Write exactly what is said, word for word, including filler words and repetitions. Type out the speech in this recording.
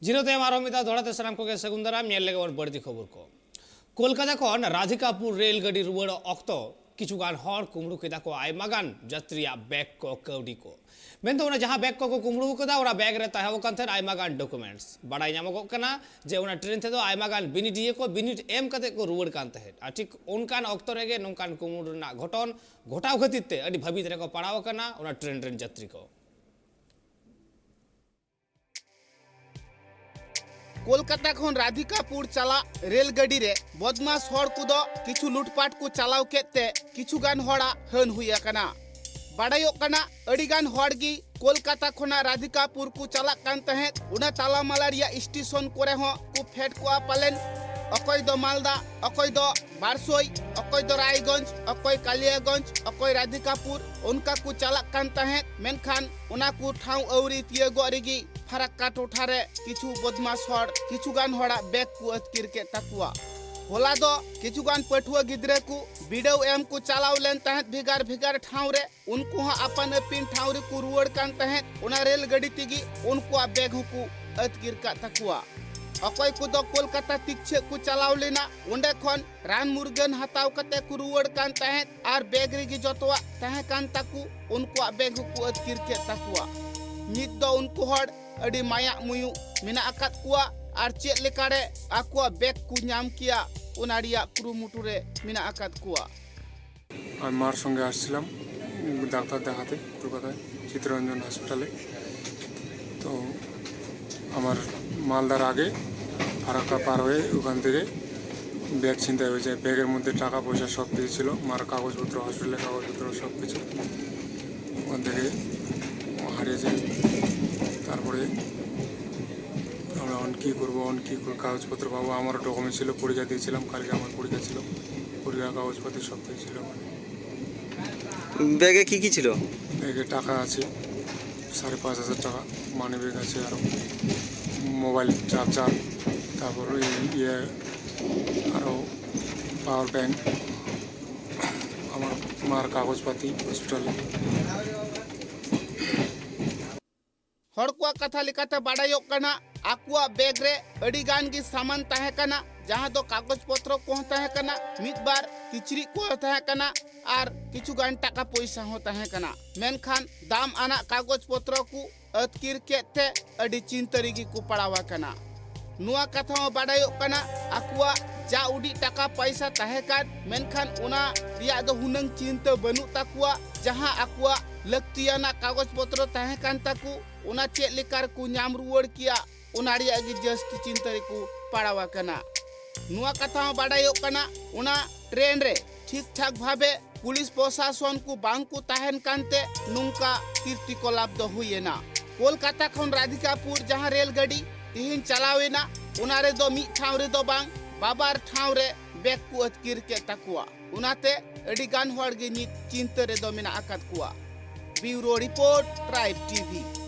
ᱡᱤᱨᱟᱹᱣ ᱛᱟᱭᱚᱢ ᱟᱨᱦᱚᱸ ᱢᱤᱫ ᱫᱷᱟᱣ ᱫᱚᱦᱲᱟ ᱛᱮ ᱥᱟᱱᱟᱢ ᱠᱚᱜᱮ ᱥᱟᱹᱜᱩᱱ ᱫᱟᱨᱟᱢ᱾ ᱧᱮᱞ ᱞᱮᱜᱮ ᱵᱚᱱ ᱵᱟᱹᱲᱛᱤ ᱠᱷᱚᱵᱚᱨ ᱠᱚ᱾ ᱠᱳᱞᱠᱟᱛᱟ ᱠᱷᱚᱱ ᱨᱟᱫᱷᱤᱠᱟᱯᱩᱨ ᱨᱮᱞ ᱜᱟᱹᱰᱤ ᱨᱩᱣᱟᱹᱲ ᱚᱠᱛᱚ ᱠᱤᱪᱷᱩ ᱜᱟᱱ ᱦᱚᱲ ᱠᱩᱢᱵᱽᱲᱩ ᱠᱮᱫᱟ ᱠᱚ ᱟᱭᱢᱟ ᱜᱟᱱ ᱡᱟᱹᱛᱨᱤ ᱨᱮᱭᱟᱜ ᱵᱮᱜᱽ ᱠᱚ, ᱠᱟᱹᱣᱰᱤ ᱠᱚ᱾ ᱢᱮᱱᱫᱚ ᱚᱱᱟ ᱡᱟᱦᱟᱸ ᱵᱮᱜᱽ ᱠᱚᱠᱚ ᱠᱩᱢᱵᱽᱲᱩ ᱠᱟᱫᱟ, ᱚᱱᱟ ᱵᱮᱜᱽ ᱨᱮ ᱛᱟᱦᱮᱸ ᱠᱟᱱ ᱛᱟᱦᱮᱸᱫ ᱟᱭᱢᱟ ᱜᱟᱱ ᱰᱚᱠᱩᱢᱮᱱᱴᱥ᱾ ᱵᱟᱲᱟᱭ ᱧᱟᱢᱚᱜᱚᱜ ᱠᱟᱱᱟ ᱡᱮ ᱚᱱᱟ ᱴᱨᱮᱱ ᱛᱮᱫᱚ ᱟᱭᱢᱟ ᱜᱟᱱ ᱵᱤᱱᱤᱰᱤᱭᱟᱹ ᱠᱚ ᱵᱤᱱᱤᱰ ᱮᱢ ᱠᱟᱛᱮ ᱠᱚ ᱨᱩᱣᱟᱹᱲ ᱠᱟᱱ ᱛᱟᱦᱮᱸᱫ᱾ ᱟᱨ ᱴᱷᱤᱠ ᱚᱱᱠᱟᱱ ᱚᱠᱛᱚ ᱨᱮᱜᱮ ᱱᱚᱝᱠᱟᱱ ᱠᱩᱢᱵᱽᱲᱩ ᱨᱮᱱᱟᱜ ᱜᱷᱚᱴᱚᱱ ᱜᱷᱚᱴᱟᱣ ᱠᱷᱟᱹᱛᱤᱨ ᱛᱮ ᱟᱹᱰᱤ ᱵᱷᱟᱹᱵᱤᱛ ᱨᱮᱠᱚ ᱯᱟᱲᱟᱣ ᱟᱠᱟᱱᱟ ᱚᱱᱟ ᱴᱨᱮᱱ ᱨᱮᱱ ᱡᱟᱛᱨᱤ ᱠᱚ᱾ ᱠᱳᱞᱠᱟᱛᱟ ᱠᱷᱚᱱ ᱨᱟᱫᱷᱤᱠᱟᱯᱩᱨ ᱪᱟᱞᱟᱜ ᱨᱮᱞ ᱜᱟᱹᱰᱤ ᱨᱮ ᱵᱚᱫᱢᱟᱥ ᱦᱚᱲ ᱠᱚᱫᱚ ᱠᱤᱪᱷᱩ ᱞᱩᱴᱯᱟᱴ ᱠᱚ ᱪᱟᱞᱟᱣ ᱠᱮᱫ ᱛᱮ ᱠᱤᱪᱷᱩ ᱜᱟᱱ ᱦᱚᱲᱟᱜ ᱦᱟᱹᱱ ᱦᱩᱭ ᱟᱠᱟᱱᱟ᱾ ᱵᱟᱰᱟᱭᱚᱜ ᱠᱟᱱᱟ, ᱟᱹᱰᱤ ᱜᱟᱱ ᱦᱚᱲ ᱜᱮ ᱠᱳᱞᱠᱟᱛᱟ ᱠᱷᱚᱱᱟᱜ ᱨᱟᱫᱷᱤᱠᱟᱯᱩᱨ ᱠᱚ ᱪᱟᱞᱟᱜ ᱠᱟᱱ ᱛᱟᱦᱮᱸᱫ᱾ ᱚᱱᱟ ᱛᱟᱞᱟᱢᱟᱞᱟ ᱨᱮᱭᱟᱜ ᱥᱴᱮᱥᱚᱱ ᱠᱚᱨᱮ ᱦᱚᱸ ᱠᱚ ᱯᱷᱮᱰ ᱠᱚᱜᱼᱟ ᱯᱟᱞᱮᱱ᱾ ᱚᱠᱚᱭ ᱫᱚ ᱢᱟᱞᱫᱟ, ᱚᱠᱚᱭ ᱫᱚ ᱵᱟᱨᱥᱳᱭ, ᱚᱠᱚᱭ ᱫᱚ ᱨᱟᱭᱜᱚᱸᱡᱽ, ᱚᱠᱚᱭ ᱠᱟᱞᱤᱭᱟᱜᱚᱸᱡᱽ, ᱚᱠᱚᱭ ᱨᱟᱫᱷᱤᱠᱟᱯᱩᱨ, ᱚᱱᱠᱟ ᱠᱚ ᱪᱟᱞᱟᱜ ᱠᱟᱱ ᱛᱟᱦᱮᱸᱫ᱾ ᱢᱮᱱᱠᱷᱟᱱ ᱚᱱᱟ ᱠᱚ ᱴᱷᱟᱶ ᱟᱹᱣᱨᱤ ᱛᱤᱭᱟᱹᱜᱚᱜ ᱨᱮᱜᱮ ᱯᱷᱟᱨᱟᱠᱠᱟ ᱴᱚᱴᱷᱟ ᱨᱮ ᱠᱤᱪᱷᱩ ᱵᱚᱫᱢᱟᱥ ᱦᱚᱲ ᱠᱤᱪᱷᱩ ᱜᱟᱱ ᱦᱚᱲᱟᱜ ᱵᱮᱜᱽ ᱠᱚ ᱟᱹᱛᱠᱤᱨ ᱠᱮᱫ ᱛᱟᱠᱚᱣᱟ᱾ ᱦᱚᱞᱟ ᱫᱚ ᱠᱤᱪᱷᱩ ᱜᱟᱱ ᱯᱟᱹᱴᱷᱩᱣᱟᱹ ᱜᱤᱫᱽᱨᱟᱹ ᱠᱚ ᱵᱤᱰᱟᱹᱣ ᱮᱢ ᱠᱚ ᱪᱟᱞᱟᱣ ᱞᱮᱱ ᱛᱟᱦᱮᱸᱫ ᱵᱷᱮᱜᱟᱨ ᱵᱷᱮᱜᱟᱨ ᱴᱷᱟᱶ ᱨᱮ᱾ ᱩᱱᱠᱩ ᱦᱚᱸ ᱟᱯᱟᱱ ᱟᱹᱯᱤᱱ ᱴᱷᱟᱶ ᱨᱮᱠᱚ ᱨᱩᱣᱟᱹᱲ ᱠᱟᱱ ᱛᱟᱦᱮᱸᱫ᱾ ᱚᱱᱟ ᱨᱮᱞ ᱜᱟᱹᱰᱤ ᱛᱮᱜᱮ ᱩᱱᱠᱩᱣᱟᱜ ᱵᱮᱜᱽ ᱦᱚᱸᱠᱚ ᱟᱹᱛᱠᱤᱨ ᱠᱟᱫ ᱛᱟᱠᱚᱣᱟ᱾ ᱚᱠᱚᱭ ᱠᱚᱫᱚ ᱠᱳᱞᱠᱟᱛᱟ ᱛᱤᱠᱪᱷᱟᱹᱜ ᱠᱚ ᱪᱟᱞᱟᱣ ᱞᱮᱱᱟ, ᱚᱸᱰᱮ ᱠᱷᱚᱱ ᱨᱟᱱ ᱢᱩᱨᱜᱟᱹᱱ ᱦᱟᱛᱟᱣ ᱠᱟᱛᱮ ᱠᱚ ᱨᱩᱣᱟᱹᱲ ᱠᱟᱱ ᱛᱟᱦᱮᱸᱫ ᱟᱨ ᱵᱮᱜᱽ ᱨᱮᱜᱮ ᱡᱚᱛᱚᱣᱟᱜ ᱛᱟᱦᱮᱸ ᱠᱟᱱ ᱛᱟᱠᱚ᱾ ᱩᱱᱠᱩᱣᱟᱜ ᱵᱮᱜᱽ ᱦᱚᱸᱠᱚ ᱟᱹᱛᱠᱤᱨ ᱠᱮᱫ ᱛᱟᱠᱚᱣᱟ᱾ ᱱᱤᱛ ᱫᱚ ᱩᱱᱠᱩ ᱦᱚᱲ ᱟᱹᱰᱤ ᱢᱟᱭᱟᱜ ᱢᱩᱭᱩᱜ ᱢᱮᱱᱟᱜ ᱟᱠᱟᱫ ᱠᱚᱣᱟ ᱟᱨ ᱪᱮᱫ ᱞᱮᱠᱟᱨᱮ ᱟᱠᱚᱣᱟᱜ ᱵᱮᱜᱽ ᱠᱚ ᱧᱟᱢ ᱠᱮᱭᱟ, ᱚᱱᱟ ᱨᱮᱭᱟᱜ ᱠᱩᱨᱩᱢᱩᱴᱩ ᱨᱮ ᱢᱮᱱᱟᱜ ᱟᱠᱟᱫ ᱠᱚᱣᱟ᱾ আমি মার সঙ্গে আসছিলাম ডাক্তার দেখাতে কলকাতায়, চিত্তরঞ্জন হসপিটালে। তো আমার মালদার আগে ফারাক্কা পার হয়ে ওখান থেকে ব্যাগ ছিনতাই হয়ে যায়। ব্যাগের মধ্যে টাকা পয়সা সব কিছু ছিল, মার কাগজপত্র, হসপিটালের কাগজপত্র সব কিছু ওখান থেকে হারিয়ে যায়। তারপরে আমরা এখন কী করবো, এখন কী করে কাগজপত্র পাবো? আমারও ডকুমেন্ট ছিল, পরীক্ষা দিয়েছিলাম, কালকে আমার পরীক্ষা ছিল, পরীক্ষার কাগজপত্র সব কিছু ছিল ওখানে। ব্যাগে কি কি ছিল? ব্যাগে টাকা আছে সাড়ে পাঁচ হাজার টাকা, মানি ব্যাগ আছে, আরও মোবাইল চার্জার, তারপর ওই ইয়ে আরও পাওয়ার ব্যাংক, আমার মার কাগজপাতি হসপিটালে। ᱦᱚᱲ ᱠᱚᱣᱟᱜ ᱠᱟᱛᱷᱟ ᱞᱮᱠᱟᱛᱮ ᱵᱟᱰᱟᱭᱚᱜ ᱠᱟᱱᱟ, ᱟᱠᱚᱣᱟᱜ ᱵᱮᱜᱽ ᱨᱮ ᱟᱹᱰᱤ ᱜᱟᱱ ᱜᱮ ᱥᱟᱢᱟᱱ ᱛᱟᱦᱮᱸ ᱠᱟᱱᱟ, ᱡᱟᱦᱟᱸ ᱫᱚ ᱠᱟᱜᱚᱡᱽ ᱯᱚᱛᱨᱚ ᱠᱚᱦᱚᱸ ᱛᱟᱦᱮᱸ ᱠᱟᱱᱟ, ᱢᱤᱫ ᱵᱟᱨ ᱠᱤᱪᱨᱤᱡ ᱠᱚᱦᱚᱸ ᱛᱟᱦᱮᱸ ᱠᱟᱱᱟ ᱟᱨ ᱠᱤᱪᱷᱩ ᱜᱟᱱ ᱴᱟᱠᱟ ᱯᱚᱭᱥᱟ ᱦᱚᱸ ᱛᱟᱦᱮᱸ ᱠᱟᱱᱟ᱾ ᱢᱮᱱᱠᱷᱟᱱ ᱫᱟᱢ ᱟᱱᱟᱜ ᱠᱟᱜᱚᱡᱽ ᱯᱚᱛᱨᱚ ᱠᱚ ᱟᱹᱛᱠᱤᱨ ᱠᱮᱫ ᱛᱮ ᱟᱹᱰᱤ ᱪᱤᱱᱛᱟᱹ ᱨᱮᱜᱮ ᱠᱚ ᱯᱟᱲᱟᱣ ᱟᱠᱟᱱᱟ᱾ ᱱᱚᱣᱟ ᱠᱟᱛᱷᱟ ᱦᱚᱸ ᱵᱟᱰᱟᱭᱚᱜ ᱠᱟᱱᱟ, ᱟᱠᱚᱣᱟᱜ ᱡᱟ ᱩᱰᱤᱡ ᱴᱟᱠᱟ ᱯᱟᱭᱥᱟ ᱛᱟᱦᱮᱸ ᱠᱟᱱ, ᱢᱮᱱᱠᱷᱟᱱ ᱚᱱᱟ ᱨᱮᱭᱟᱜ ᱫᱚ ᱦᱩᱱᱟᱹᱝ ᱪᱤᱱᱛᱟᱹ ᱵᱟᱹᱱᱩᱜ ᱛᱟᱠᱚᱣᱟ᱾ ᱡᱟᱦᱟᱸ ᱟᱠᱚᱣᱟᱜ ᱞᱟᱹᱠᱛᱤᱭᱟᱱᱟᱜ ᱠᱟᱜᱚᱡᱽ ᱯᱚᱛᱨᱚ ᱛᱟᱦᱮᱸ ᱠᱟᱱ ᱛᱟᱠᱚ, ᱚᱱᱟ ᱪᱮᱫ ᱞᱮᱠᱟ ᱨᱮᱠᱚ ᱧᱟᱢ ᱨᱩᱣᱟᱹᱲ ᱠᱮᱭᱟ, ᱚᱱᱟ ᱨᱮᱭᱟᱜ ᱜᱮ ᱡᱟᱹᱥᱛᱤ ᱪᱤᱱᱛᱟᱹ ᱨᱮᱠᱚ ᱯᱟᱲᱟᱣ ᱟᱠᱟᱱᱟ᱾ ᱱᱚᱣᱟ ᱠᱟᱛᱷᱟ ᱦᱚᱸ ᱵᱟᱰᱟᱭᱚᱜ ᱠᱟᱱᱟ, ᱚᱱᱟ ᱴᱨᱮᱱ ᱨᱮ ᱴᱷᱤᱠ ᱴᱷᱟᱠ ᱵᱷᱟᱵᱮ ᱯᱩᱞᱤᱥ ᱯᱨᱚᱥᱟᱥᱚᱱ ᱠᱚ ᱵᱟᱝ ᱠᱚ ᱛᱟᱦᱮᱱ ᱠᱟᱱᱛᱮ ᱱᱚᱝᱠᱟ ᱠᱤᱨᱛᱤᱠᱚᱞᱟᱯ ᱫᱚ ᱦᱩᱭ ᱮᱱᱟ᱾ ᱠᱳᱞᱠᱟᱛᱟ ᱠᱷᱚᱱ ᱨᱟᱫᱷᱤᱠᱟᱯᱩᱨ ᱡᱟᱦᱟᱸ ᱨᱮᱞ ᱜᱟᱹᱰᱤ ᱛᱮᱦᱮᱧ ᱪᱟᱞᱟᱣ ᱮᱱᱟ, ᱚᱱᱟ ᱨᱮᱫᱚ ᱢᱤᱫ ᱴᱷᱟᱶ ᱨᱮᱫᱚ ᱵᱟᱝ, ᱵᱟᱵᱟᱨ ᱴᱷᱟᱶ ᱨᱮ ᱵᱮᱜᱽ ᱠᱚ ᱟᱹᱛᱠᱤᱨ ᱠᱮᱫ ᱛᱟᱠᱚᱣᱟ᱾ ᱚᱱᱟᱛᱮ ᱟᱹᱰᱤ ᱜᱟᱱ ᱦᱚᱲ ᱜᱮ ᱱᱤᱛ ᱪᱤᱱᱛᱟᱹ ᱨᱮᱫᱚ ᱢᱮᱱᱟᱜ ᱟᱠᱟᱫ ᱠᱚᱣᱟ᱾ ᱵᱤᱭᱩᱨᱳ ᱨᱤᱯᱳᱨᱴ, ᱴᱨᱟᱭᱤᱵᱽ ᱴᱤᱵᱷᱤ᱾